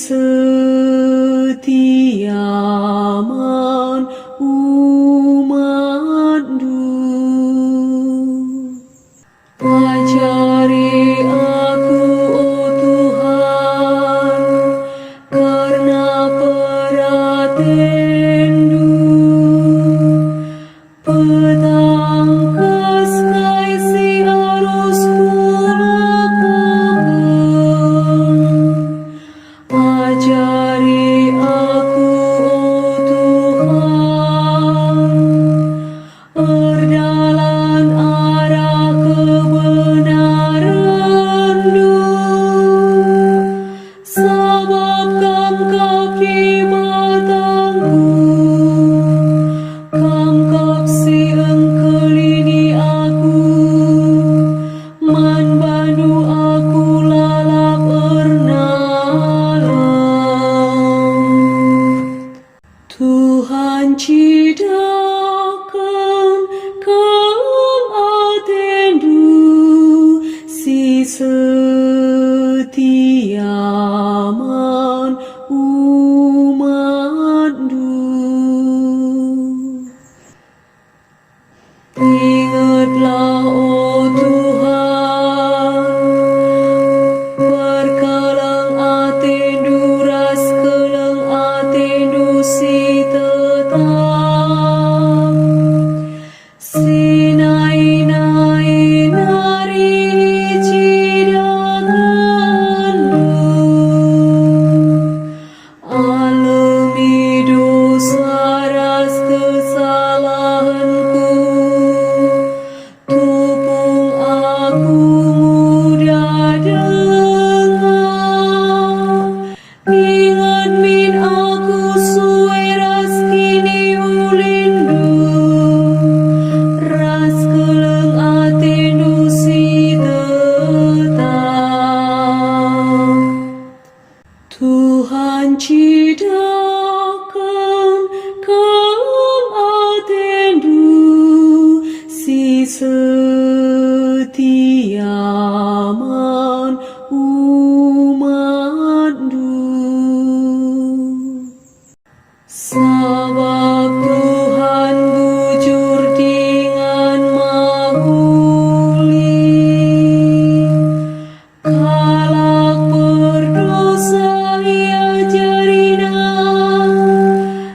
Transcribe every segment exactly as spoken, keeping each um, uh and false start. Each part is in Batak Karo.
setia man umatNdu. Ajari aku, o Tuhan, kerna peratenNdu. Petangkas kai si arus kulakoken. Ajari aku, o Tuhan, erdalan arah kebenarenNdu. Sabap Kam kap Dibatangku, Kam kap si engkelini aku, man baNdu aku lalap ernalang. Tuhan, cidahken keleng ateNdu si setia man umatNdu. Ingetlah, o Tuhan, perkeleng ateNdu ras keleng ateNdu si tetap, si nai-nai nari icidahkenNdu. Alemi dosa ras kesalahenku, tupung aku nguda denga. Inget min aku sue ras kiniulinNdu, ras keleng ateNdu si tetap. Tuhan, cidahken keleng ateNdu si setia man umatNdu. Sabap Tuhan bujur dingen mehuli. Kalak perdosa iajariNa,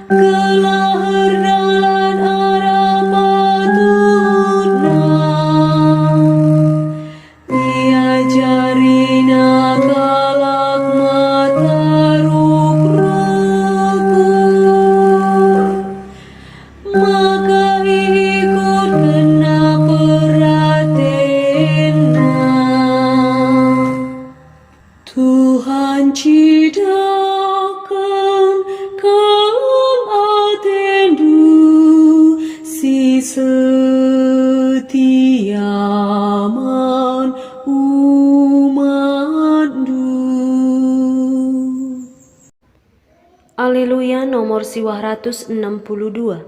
gelah erdalan arah patutna. IajariNa kalak mata ruk-rukur, maka iikutkenna peratenna. Tuhan, cidahken keleng ateNdu si setia man umatNdu. Aleluya nomor siwah ratus enem puluh dua.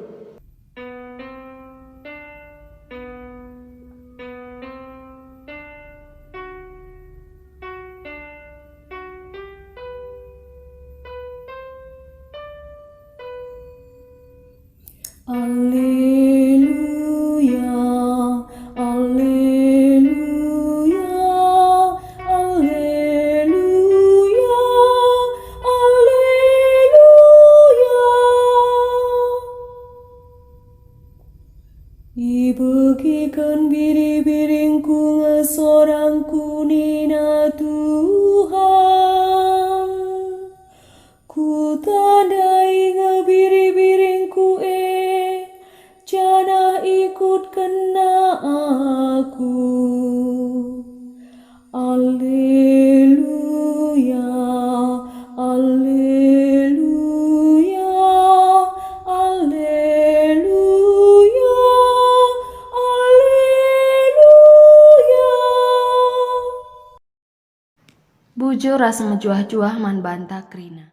Aleluya, aleluya, aleluya, aleluya. Ibegiken biri-biringku nge sorangku nina Tuhan. Kutandai nge biri-biringku e, janah ikutkenna aku. Aleluya, aleluya, aleluya, aleluya. Bujur ras mejuah-juah man banta kerina.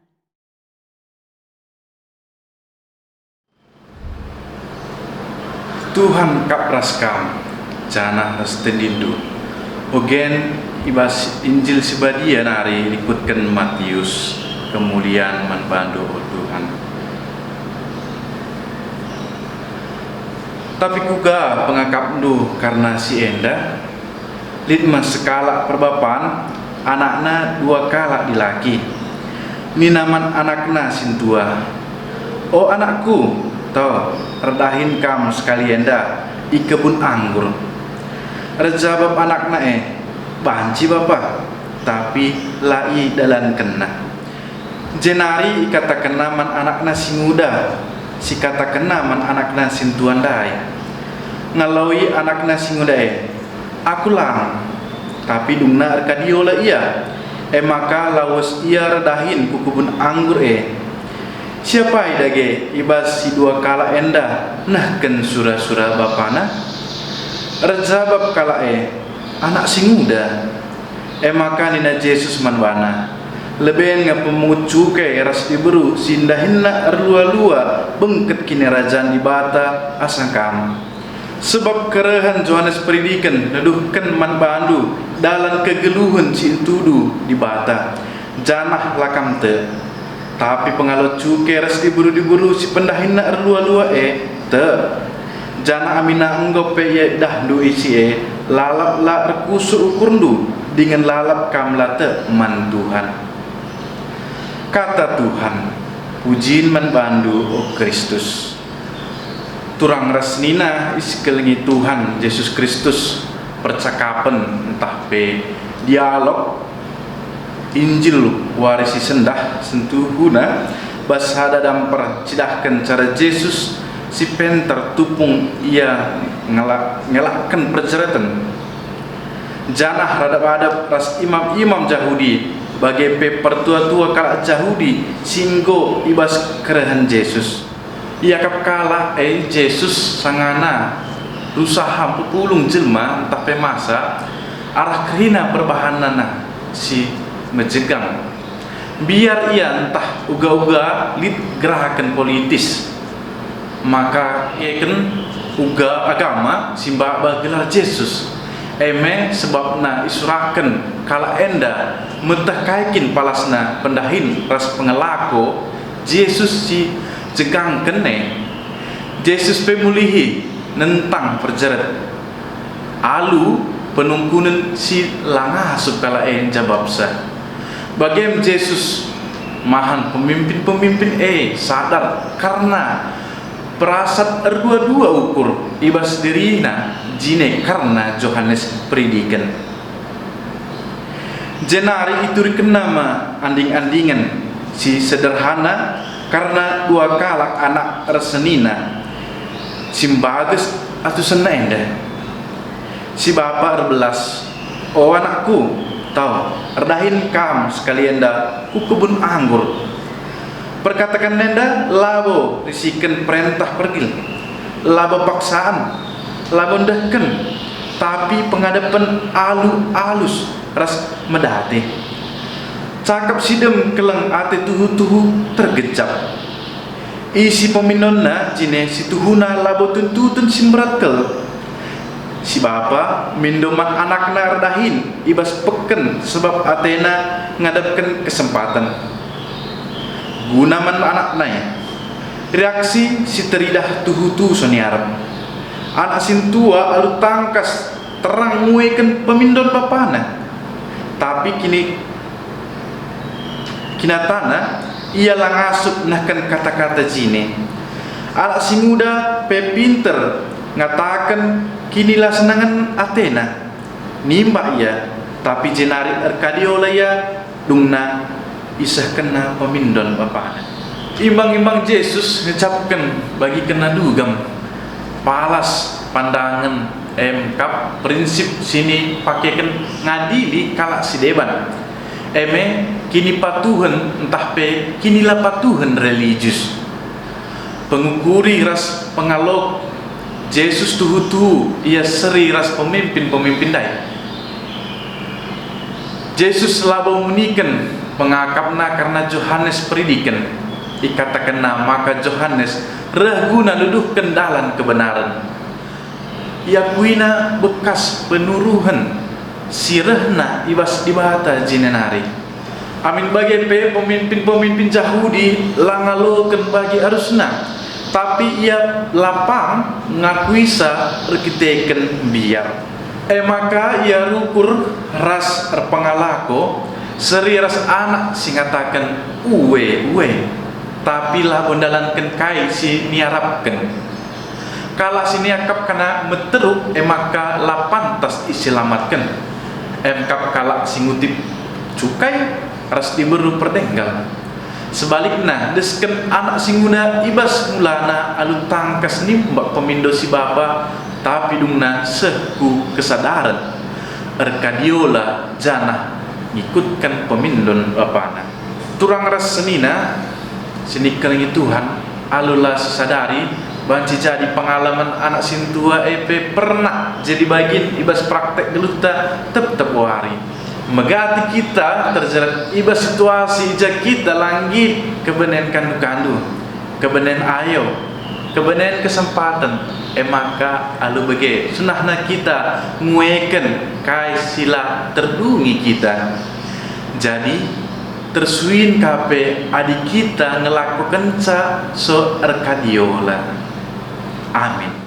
Tuhan kap ras kam, janah ras tendindu. Ogen i bas Injil si Badia nari rikutken Matius. kemulian man baNdu, o Tuhan. Tapi kuga pengakapndu karna si enda? Lit me sekalak perbapan, anakna dua kalak dilaki. Nina man anakna sintua, "O anakku, to, erdahin kam sekali enda i kebun anggur." Erjabap anakna e, "Banci, Bapa," tapi la idalankenna. Jenari ikatakenna man anakna si nguda, sikatakenna man anakna sintua ndai. Ngaloi anakna si nguda e, "Aku lang." Tapi dungna erkadiola ia, e maka lawes ia erdahin ku kebun anggur e. Siapai dage i bas si dua kalak enda nehken sura-sura bapana? Erjabap kalak e, "Anak si nguda." E maka nina Jesus man bana, "Leben nge pemungut cuke ras diberu si ndahinna erlua-lua bengket Kinirajan Dibata asa kam. Sebab kerehen Johanes Peridiken neduhken man bandu dalan kegeluhen si itudu Dibata, janah la kam tek. Tapi pengalo cuke ras diberu-diberu si pendahinna erlua-lua e, tek. Janah aminna enggo pe idahndu isi e, lalap la erkusur ukurndu, dingen lalap kam la tek man Tuhan." Kata Tuhan. Pujin man bandu, o Kristus. Turang ras senina isikelengi Tuhan Jesus Kristus, percakapen ntah pe dialog Injil wari si sendah sentuhuna bas sada damper cidahken cara Jesus si penter tupung ia ngela-, ngelaken perjereten. Janah radap-adap ras imam-imam Jahudi, bage pe pertua-tua kalak Jahudi si enggo i bas kerehen Jesus. Iakap kalak e Jesus sangana rusaha mpepulung jelma ntah pe masa arah kerina perbahanenna si mejegang. Mbiar ia ntah uga-uga lit gerahaken politis, maka ieken uga agama si maba gelar Jesus. E me sebabna isuraken kalak enda meteh kai kin palasna pendahin ras pengelako Jesus si jegangken e. Jesus pe mulihi nentang perjeret alu penungkunen si la ngasup kalak e njabapsa. Bagem Jesus mahan pemimpin-pemimpin e sadar kerna perasat erdua-dua ukur i bas dirina jine kerna Johanes Peridiken. Jenari iturikenna me anding-andingen si sederhana kerna dua kalak anak ersenina si mbages atusenna enda. Si bapa erbelas, "O anakku, tau, erdahin kam sekali enda ku kebun anggur." Perkataken enda labo risiken perentah pergil, labo paksaan, labo ndehken, tapi pengadepen alu alus ras medate. Cakap si dem keleng ate tuhu-tuhu tergejap. Isi pemindonna jine si tuhuna labo tuntuten si mberat kal. Si bapa mindo man anakna erdahin i bas peken sebab atena ngadapken kesempaten. Guna man anakna e. Reaksi si teridah tuhu-tuhu soni arep. Anak sintua alu tangkas terang ngueken pemindon bapana. Tapi kini kinatana, ia la ngasup nehken kata-kata jine. Anak si nguda pe pinter ngataken kinilasenangen atena. Nimbak ia, tapi jenari erkadiola ia, dungna isehkenna pemindon bapana. Imbang-imbang Jesus ngecapken bagi kena dugam, palas, pandangen, emkap prinsip si nipakeken ngadili kalak si deban, e me kinipatuhen ntah pe kinilapatuhen religius. Pengukuri ras pengalok Jesus tuhu-tuhu ia seri ras pemimpin-pemimpin ndai. Jesus labo muniken pengakapna kerna Johanes Peridiken. Ikatakenna maka Johanes reh guna nuduhken dalan kebenaren. Iakuina bekas penuruhen si rehna i bas Dibata jine nari. Amin bage pe pemimpin-pemimpin Jahudi la ngaloken bagi arusna, tapi ia la pang ngakuisa erkiteken mbiar. E maka ia rukur ras erpengalako, seri ras anak si ngataken, "Ue, ue," tapi labo ndalanken kai si niarapken. Kalak si niakapkenna meteruk, e maka la pantas iselamatken. Emkap kalak si ngutip cukai ras diberu perdenggal. Sebalikna, desken anak si nguna i bas mulana alu tangkas nimbak pemindo si baba, tapi dungna seh ku kesadaren, erkadiola janah ngikutken pemindon bapana. Turang ras senina si nikelengi Tuhan, alu la sisadari, banci jadi pengalaman anak sintua e pe pernah jadi bagin i bas praktek geluhta tep-tep wari. Megati kita terjerat i bas situasi i ja kita la nggit kebenen kandu-kandu, kebenen ayo, kebenen kesempaten, e maka alu bage senahna kita ngueken kai si la terdungi kita. Jadi, tersuin ka pe adi kita ngelakokenca so erkadiola. Amin.